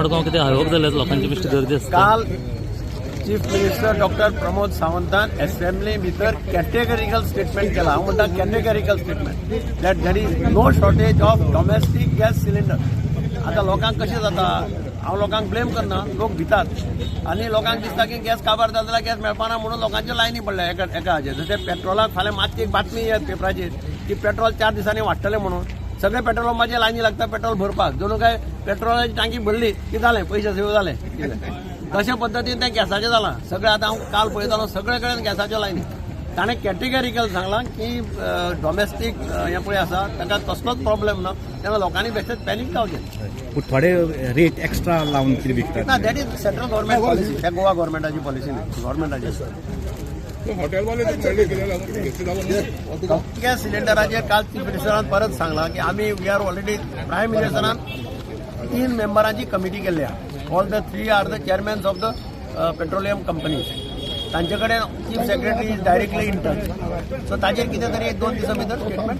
मडगांव कितें हायवक जाल्यार लोकांची बेश्टी गर्दी आसता. काल चीफ मिनिस्टर डॉक्टर प्रमोद सावंतान असेंब्ली भितर कॅटेगरिकल स्टेटमेंट केला. हांव म्हणटा categorical statement that there is no shortage of domestic gas cylinder. आतां लोकांक कशें जाता, हांव लोकांक ब्लेम करना, लोक भितात आनी लोकांक दिसता की गॅस काबार जाता जाल्यार गॅस मेळपाना म्हणून लोकांच्यो लायनी पडल्या एका एका हाजेर. जशें पेट्रोलाक फाल्यां मातशी एक बातमी येत पेपराचेर की पेट्रोल 4 दिसांनी वाडटलें म्हणून सगळे पेट्रोल पंपाचे लायनी लागता पेट्रोल भरपाक. जणू काय पेट्रोलाची टांकी भरली की जालें, पयशे सेव जाले. तशा पद्दतीन तें गॅसाचें जालां सगळें. आतां हांव काल पळयतालो सगळे कडेन गॅसाच्यो लायनी. ताणें कॅटेगरिकल सांगलां की डॉमेस्टीक हें पळय आसा ताका कसलोच प्रॉब्लेम ना, तेन्ना लोकांनी बेश्टेच पॅनीक जावचें. पूण थोडे रेट एक्स्ट्रा लावन कितें विकतात. ना, that is central government policy, त्या गोवा गव्हर्मेंटाची पॉलिसी न्ही, गव्हर्मेंटाची. गॅस सिलिंडराचेर काल चीफ मिनिस्टरान परत सांगलां की आमी we are already prime मिनिस्टरान 3 मेंबरांची कमिटी केल्ली आहा. All the 3 are the chairmans of the petroleum companies. तांचे कडेन chief secretary is directly in touch. So ताजेर कितें तरी 1-2 दिसां भितर स्टेटमेंट.